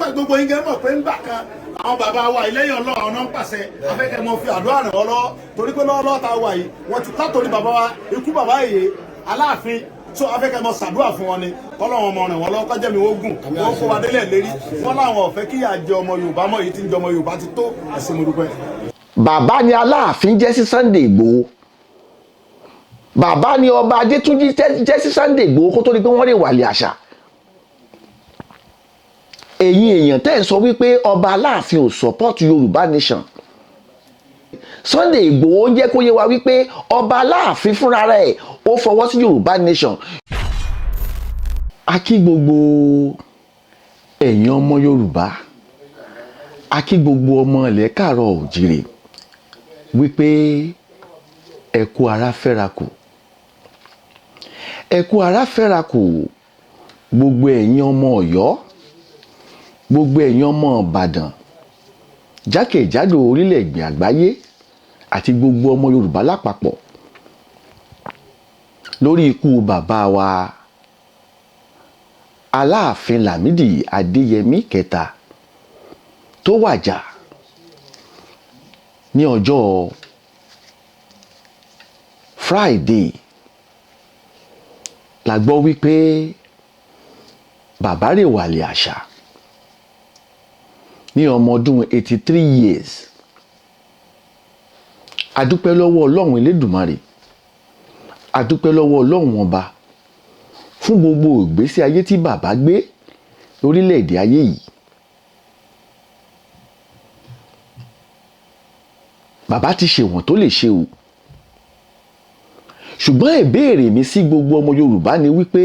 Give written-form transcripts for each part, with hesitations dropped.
Nígbà gbogbo yín gẹ́ mọ̀ pé ńgbà kan àwọn bàbá wa ìlẹ́yìn Ọlọ́run àwọn náà ń pàṣẹ afẹ́kẹ́ mọ́ fi àdúrà ràn wọ́n lọ́wọ́, torí pé lọ́wọ́lọ́wọ́ tá a wà yìí, wọ́n ti látòrí bàbá wa ikú bàbá yìí Aláàfin. So afẹ́kẹ́ mọ́ ṣàdúrà fún wọn ni, kọ́lọ́wọ́n ọmọ ràn wọ́n lọ́wọ́, kọjá mi ó gùn, wọ́n kó wa délẹ̀ lérí. Wọ́n láwọn ò fẹ́ kíyà jẹ ọmọ Yorùbá mọ́. Èyí tí ń jẹ ọmọ Yorùbá ti tó. Ẹ̀sìn mo dúpẹ́. Bàbá ni Aláàfin jẹ́ sí Sunday Igboho, bàbá ni ọba Adétúnjì jẹ́ sí Sunday Igboho kó tó di pé wọ́n lè wàlẹ̀ àṣà. Ẹ̀yin èèyàn tẹ́ ẹ̀ sọ wípé ọba Aláàfin ò support Yorùbá nation, Sunday Igboho jẹ́ kó yé wa wípé ọba Aláàfin fúnra rẹ̀ ó fọwọ́ sí Yorùbá nation. A kí gbogbo ẹ̀yin ọmọ Yorùbá, a kí gbogbo ọmọ ilẹ̀ káàárọ̀ òjìrè wípé ẹ kú ara fẹ́ra kù, ẹ kú ara fẹ́ra kù. Gbogbo ẹ̀yin ọmọ Ọ̀yọ́, gbogbo ẹ̀yin ọmọ Ìbàdàn jákèjádò orílẹ̀-èdè àgbáyé àti gbogbo ọmọ Yorùbá lápapọ̀, lórí ikú bàbá wa Aláàfin Lámìdí Adéyẹmí kẹta tó wàjà ní ọjọ́ Friday, la gbọ́ wípé bàbá rè wàlẹ̀ àṣà ní ọmọ ọdún 83 years. A dúpẹ́ lọ́wọ́ Ọlọ́run Elédùmarè, a dúpẹ́ lọ́wọ́ Ọlọ́run Ọba fún gbogbo ìgbésí ayé tí bàbá gbé lórílẹ̀‐èdè ayé yìí. Bàbá ti ṣèwọ̀n tó lè ṣe o, ṣùgbọ́n ìbéèrè mi sí gbogbo ọmọ Yorùbá ni wípé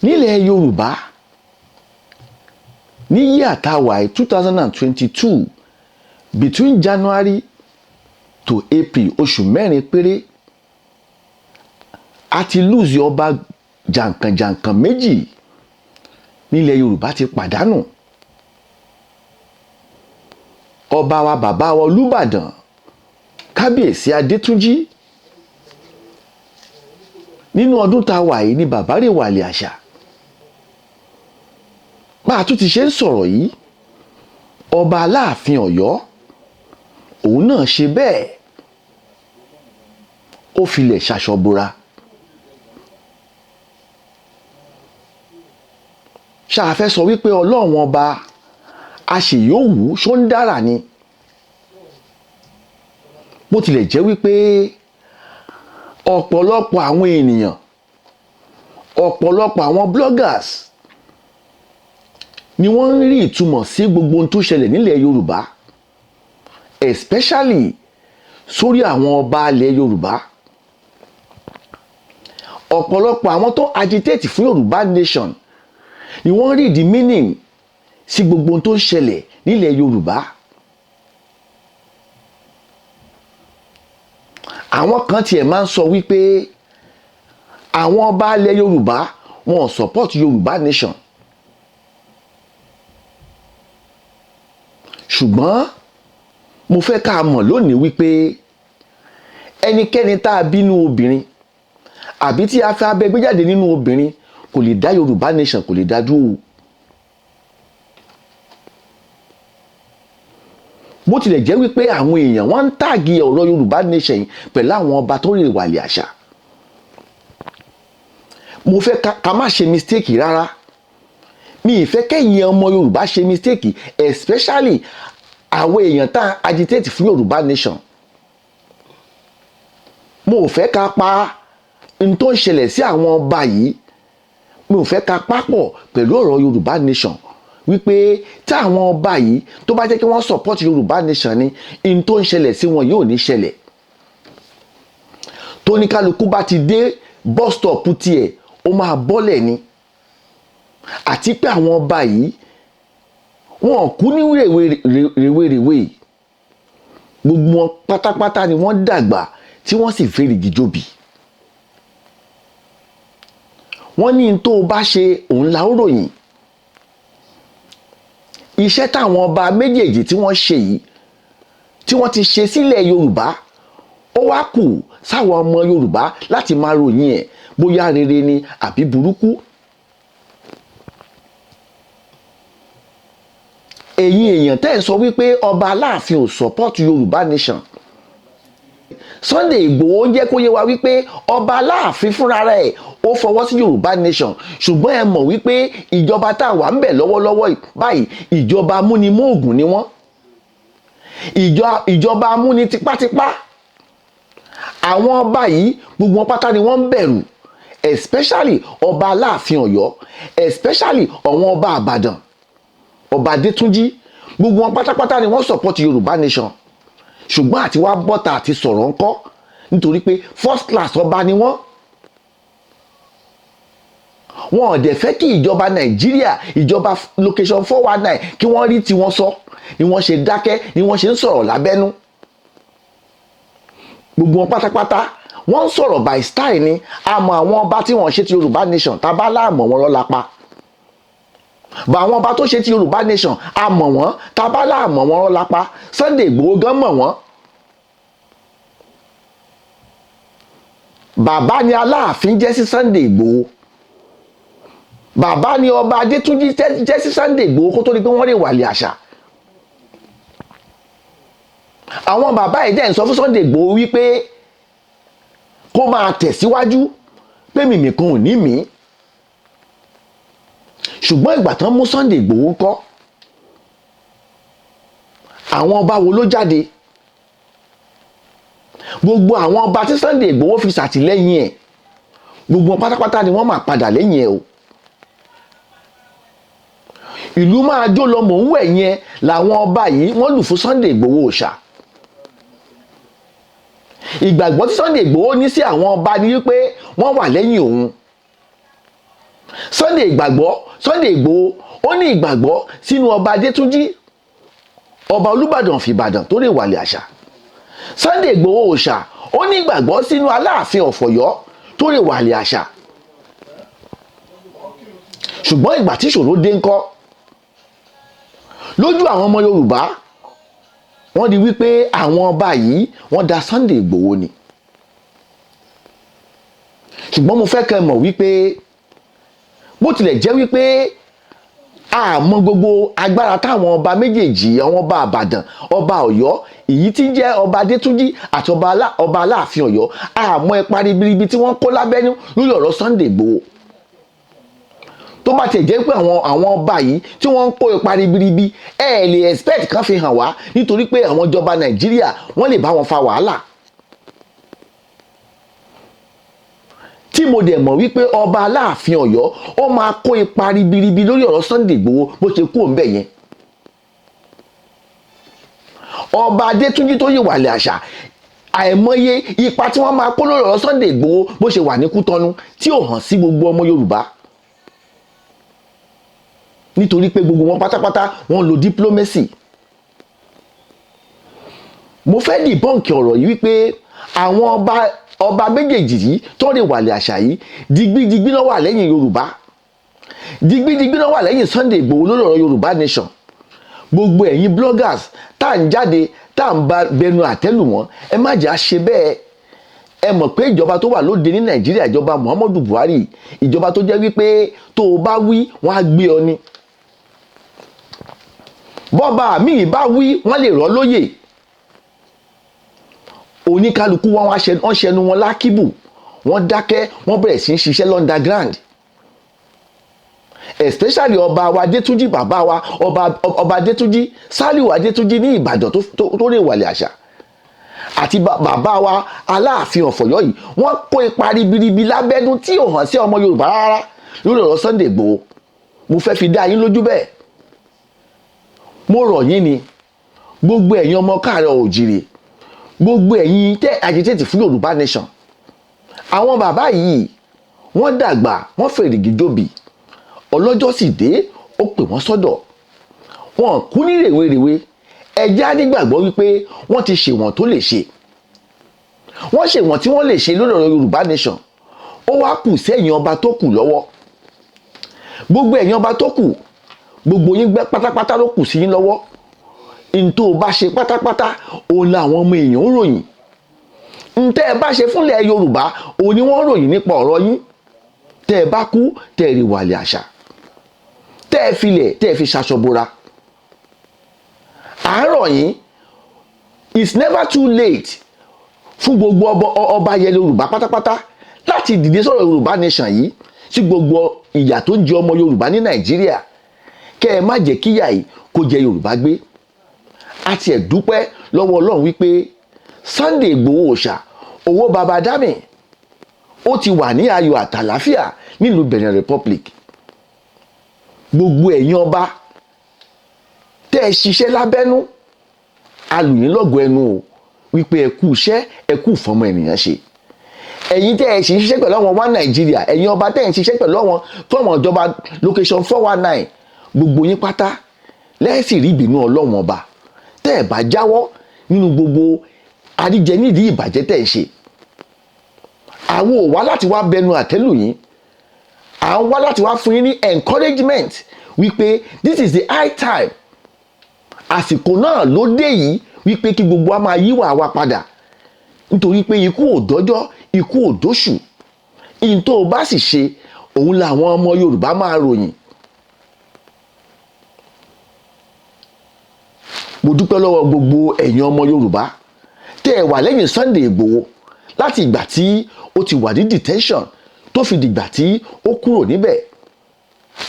nílẹ̀ Yorùbá ní yíyà tá a wà yìí, 2022, between January to April, oṣù 4 péré, a ti lose ọba jàǹkànjàǹkàn méjì nílẹ̀ Yorùbá ti pàdánù ọba wa, bàbá wa Olúbàdàn, Kábíyèsí Adétúnjì. Nínú ọdún tá a wà yìí ni bàbá rè wàlẹ̀ àṣà. Bá a tún ti ṣe ń sọ̀rọ̀ yìí, ọba Aláàfin Ọ̀yọ́ òun náà ṣe bẹ́ẹ̀, ó filẹ̀ ṣaṣọbora. Ṣáà fẹ́ sọ wípé Ọlọ́run Ọba aṣèyówù ṣó ń dára ni? Bó tilẹ̀ jẹ́ wípé ọ̀pọ̀lọpọ̀ àwọn ènìyàn, ọ̀pọ̀lọpọ̀ àwọn bloggers ni wọ́n ń rí ìtumọ̀ sí gbogbo ohun tó ṣẹlẹ̀ nílẹ̀ Yorùbá, especially sórí àwọn ọba ilẹ̀ Yorùbá. Ọ̀pọ̀lọpọ̀ àwọn tó agitate fún Yorùbá nation ni wọ́n rí the meaning sí gbogbo ohun tó ń ṣẹlẹ̀ nílẹ̀ Yorùbá. Àwọn kan tiẹ̀ máa ń sọ wípé àwọn ọba ilẹ̀ Yorùbá wọn ò support Yorùbá nation, ṣùgbọ́n mo fẹ́ ká mọ̀ lónìí wípé ẹnikẹ́ni tá a bínú obìnrin àbí tí a fẹ́ abẹ́ gbé jáde nínú obìnrin kò lè dá Yorùbá nation, kò lè dá dúró. Bó tilẹ̀ jẹ́ wípé àwọn èèyàn wọ́n ń tàgì ọ̀rọ̀ Yorùbá nation pẹ̀lú àwọn ọba tó rè wàlẹ̀ àṣà, mo fẹ́ ká má ṣe mistake rárá. Mi ì fẹ́ kẹ́yìn ọmọ Yorùbá ṣe mistake, especially àwọn èèyàn tá a agitate fún Yorùbá nation. Mo ò fẹ́ ká pa n tó ń ṣẹlẹ̀ sí àwọn ọba yìí, mi ò fẹ́ ká papọ̀ pẹ̀lú ọ̀rọ̀ Yorùbá nation, wípé tí àwọn ọba yìí tó bá jẹ́ kí wọ́n support Yorùbá nation ni, n tó ń ṣẹlẹ̀ sí wọn yóò ní ṣẹlẹ̀. Tóníkálukú bá ti dé bus stop tiẹ̀, ó máa bọ́lẹ̀ ni. Àti pé àwọn ọba yìí wọn kú ní rèwerèwe, gbogbo wọn pátápátá ni wọ́n dàgbà tí wọ́n sì fèrègì jóbi. Wọ́n ní tó o bá ṣe òun la ó ròyìn. Iṣẹ́ táwọn ọba méjèèjì tí wọ́n ṣe yìí, tí wọ́n ti ṣe sílẹ̀ Yorùbá, ó wá kù sáwọn ọmọ Yorùbá láti máa ròyìn ẹ̀, bóyá rere ni àbí burúkú. Ẹ̀yin èèyàn tẹ́ ẹ̀ ń sọ wípé ọba Aláàfin ò support Yorùbá nation, Sunday Ìgbòho ń jẹ́ kó yé wa wípé ọba Aláàfin fúnra rẹ̀ ó fọwọ́ sí Yorùbá nation. Ṣùgbọ́n ẹ mọ̀ wípé ìjọba tá a wà ń bẹ̀ lọ́wọ́lọ́wọ́ báyìí, ìjọba amúnimóògùn ni wọ́n, ìjọba amúni tipátipá. Àwọn ọba yìí, gbogbo wọn pátá ni wọ́n ń bẹ̀rù, especially ọba Aláàfin Ọ̀yọ́, especially àwọn ọba Àbàdàn, ọba Adétúnjì. Gbogbo wọn pátápátá ni wọ́n support Yorùbá nation, ṣùgbọ́n àti wá bọ́ta àti sọ̀rọ̀ ńkọ́? Nítorí pé first class ọba ni wọ́n. Wọn ò dẹ̀ fẹ́ kí ìjọba Nàìjíríà, ìjọba location 419, kí wọ́n rí tiwọn sọ ni wọ́n ṣe dákẹ́, ni wọ́n ṣe ń sọ̀rọ̀ lábẹ́nú. Gbogbo wọn pátápátá, wọ́n ń sọ̀rọ̀ by style ni. Àmọ́ àwọn ọba tí wọ́n ṣe ti Yorùbá nation, tá bá láàmọ̀ wọn lọ́la pa bá. Àwọn ọba tó ṣe ti Yorùbá nation, àmọ̀ wọ́n. Tá bá láàmọ̀ wọn lọ́la pa. Sunday Igboho gan mọ̀ wọ́n. Bàbá ni Aláàfin jẹ́ sí Sunday Igboho, bàbá ni ọba Adétúnjì jẹ́ sí Sunday Igboho kó tó di pé wọ́n lè wàlẹ̀ àṣà. Àwọn bàbá ẹ̀ dẹ̀ ń sọ fún Sunday Igboho wípé kó máa tẹ̀síwájú, pé mímì kan ò ní mí. Ṣùgbọ́n ìgbà tán mú Sunday Igboho ńkọ́? Àwọn ọba wo ló jáde? Gbogbo àwọn ọba tí Sunday Igboho fi ṣàtìlẹ́yìn ẹ̀, gbogbo wọn pátápátá ni wọ́n máa padà lẹ́yìn ẹ̀ o. Ìlú máa jó lọ, mò ń wẹ̀ yẹn làwọn ọba yìí wọ́n lù fún Sunday Igboho òòṣà. Ìgbàgbọ́ tí Sunday Igboho ní sí àwọn ọba ni wípé wọ́n wà lẹ́yìn òun. Sunday ìgbàgbọ́, Sunday Igboho ó ní ìgbàgbọ́ sínú ọba Adétúnjì, ọba Olúbàdàn fìbàdàn tó lè wàlẹ̀ àṣà. Sunday Igboho òòṣà ó ní ìgbàgbọ́ sínú Aláàfin ọ̀fọ̀yọ́ tó lè wàlẹ̀ àṣà. Ṣùgbọ́n ìgbà tí ìṣòro dé ńkọ́? Lójú àwọn ọmọ Yorùbá, wọ́n di wípé àwọn ọba yìí, wọ́n da Sunday Igboho ni. Ṣùgbọ́n mo fẹ́ kẹ́ mọ̀ wípé bó tilẹ̀ jẹ́ wípé àmọ́ gbogbo agbára táwọn ọba méjèèjì, àwọn ọba Àbàdàn, ọba Ọ̀yọ́, èyí tí ń jẹ́ ọba Adétúnjì àti ọba Aláàfin Ọ̀yọ́, àmọ́ ipa ribiribi tí wọ́n kó lábẹ́nú lórí ọ̀rọ̀ Sunday Igboho, tó bá tiẹ̀ jẹ́ pé àwọn ọba yìí tí wọ́n ń kó ipa ribiribi, ẹ lè expect kan fi hàn wá, nítorí pé àwọn ìjọba Nàìjíríà, wọ́n lè bá wọn fa wàhálà. Tí mo dẹ̀ mọ̀ wípé ọba Aláàfin Ọ̀yọ́, ó máa kó ipa ribiribi lórí ọ̀rọ̀ Sunday Igboho bó ṣe kú òǹbẹ̀ yẹn. Ọba Adétúnjì tó yè wàlẹ̀ àṣà, àìmọye ipa tí wọ́n máa kó lórí ọ̀rọ̀ Sunday Igboho bó ṣe wà ní Kútọ́nù tí ò hàn sí gbogbo ọmọ Yorùbá, nítorí pé gbogbo wọn pátápátá, wọ́n lo diplomacy. Mo fẹ́ dìbọ́ǹkì ọ̀rọ̀ yìí wípé àwọn ọba méjèèjì yìí tó lè wàlẹ̀ àṣà yìí, digbidigbi náà wà lẹ́yìn Yorùbá, digbidigbi náà wà lẹ́yìn Sunday Igboho lórí ọ̀rọ̀ Yorùbá nation. Gbogbo ẹ̀yin bloggers tá à ń jáde, tá à ń bá bẹnu àtẹ́lù wọn, ẹ má jẹ́ à ṣe bẹ́ẹ̀. Ẹ mọ̀ pé ìjọba tó wà lóde ní Nàìjíríà, ìjọba Muhammadu Buhari, ìjọba tó jẹ́ wípé tó o bá wí, wọ́n á gbé ọ ni. Bọ́ba míì bá wí, wọ́n lè rọ́ lóyè. Oníkálukú wọn wọ́n ṣẹnu wọn lákìbù, wọ́n dákẹ́, wọ́n bẹ̀rẹ̀ sí í ṣiṣẹ́ l'underground, especially ọba wa Adétúnjì, bàbá wa ọba Adétúnjì, Sálíù Adétúnjì ní Ìbàdàn tó lè wàlẹ̀ àṣà, àti bàbá wa Aláàfin ọ̀fọ̀yọ́ yìí. Wọ́n kó ipa ribiribi lábẹ́nú tí ò hàn sí ọmọ Yorùbá rárá lórí ọ̀rọ̀ Sunday Igboho. Mo fẹ́ fi dá yín lójú bẹ́ẹ̀. Mo rọ̀ yín ni, gbogbo ẹ̀yin ọmọ káàárọ̀ òjìrè, gbogbo ẹ̀yin tẹ́ agitate fún Yorùbá nation, àwọn bàbá yìí, wọ́n dàgbà, wọ́n fèrègì jóbi, ọlọ́jọ́ sì dé, ó pè wọ́n sọ́dọ̀. Wọn kú ní rèwerèwe. Ẹjẹ́ á nígbàgbọ́ wípé wọ́n ti ṣèwọ̀n tó lè ṣe, wọ́n ṣèwọ̀n tí wọ́n lè ṣe lórí ọ̀rọ̀ Yorùbá nation. Ó wá kù sẹ́yìn ọba tó kù lọ́wọ́. Gbogbo ẹ̀yin ọba tó kù, gbogbo yín gbẹ́ pátápátá ló kù sí yín lọ́wọ́. N tó o bá ṣe pátápátá, òun làwọn ọmọ èèyàn ń ròyìn. N tẹ́ ẹ bá ṣe fúnlẹ̀ Yorùbá, òun ni wọ́n ròyìn nípa ọ̀rọ̀ yín. Tẹ́ ẹ bá kú, tẹ́ ẹ rí wàlẹ̀ àṣà, tẹ́ ẹ filẹ̀, tẹ́ ẹ fi ṣaṣọ bora. À ń rọ̀ yín, it's never too late fún gbogbo ọba ilẹ̀ Yorùbá pátápátá láti dìde sọ̀rọ̀ Yorùbá nation yìí, sí gbogbo ìyà tó ń jẹ ọmọ Yorùbá ní Nàìjíríà. Kẹ́ ẹ má jẹ́ kíyà yìí kó jẹ Yorùbá gbé. A tiẹ̀ dúpẹ́ lọ́wọ́ Ọlọ́run wípé Sunday Ìgbòho Òòṣà, owó baba dami, ó ti wà ní ayọ̀ àtàláfíà nílùú Benin Republic. Gbogbo ẹ̀yin ọba tẹ́ ẹ ṣiṣẹ́ lábẹ́nú, alùyìn lọ́gọ̀ọ́ ẹnu o, wípé ẹ kú iṣẹ́, ẹ kú ìfọmọ ènìyàn ṣe. Ẹ̀yin tẹ́ ẹ sì ń ṣiṣẹ́ pẹ̀lú àwọn One Nàìjíríà, ẹ̀yin ọba tẹ́ ẹ ń ṣiṣẹ́ pẹ̀lú àwọn fọ́ọ̀mù ìjọba location 419, gbogbo yín pátá lẹ́sì rí ìbínú Ọlọ́run Ọba tẹ́ ẹ bá jáwọ́ nínú gbogbo àríjẹ nídìí ìbàjẹ́ tẹ́ ẹ ṣe. Àwọn ò wá láti wá bẹnu àtẹ́lù yín, à ń wá láti wá fún yín ní encouragement wípé this is the high time, àsìkò náà ló dé yìí, wípé kí gbogbo wa máa yíwà wa padà, nítorí pé ikú ò dọ́jọ́, ikú ò dóṣù. Ìyìn tó o bá sì ṣe, òun làwọn ọmọ Yorùbá máa ròyìn. Mo dúpẹ́ lọ́wọ́ gbogbo ẹ̀yin ọmọ Yorùbá tẹ́ ẹ wà lẹ́yìn Sunday Ìgbòho láti ìgbà tí ó ti wà ní detention tó fi dìgbà tí ó kúrò níbẹ̀,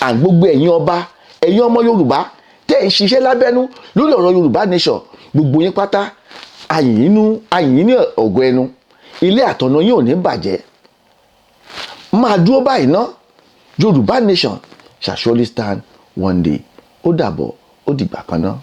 à ń gbogbo ẹ̀yin ọba, ẹ̀yin ọmọ Yorùbá tẹ́ ẹ̀ ń ṣiṣẹ́ lábẹ́nú lórí ọ̀rọ̀ Yorùbá nation, gbogbo yín pátá, àyìnínú àyìnyín ní ọ̀gọ́ ẹnu. Ilé àtọ̀nà yín ò ní bàjẹ́. Máa dúró báyìí ná. Yorùbá nation shall surely stand one day. Ó dàbọ̀, ó dìgbà kan náà.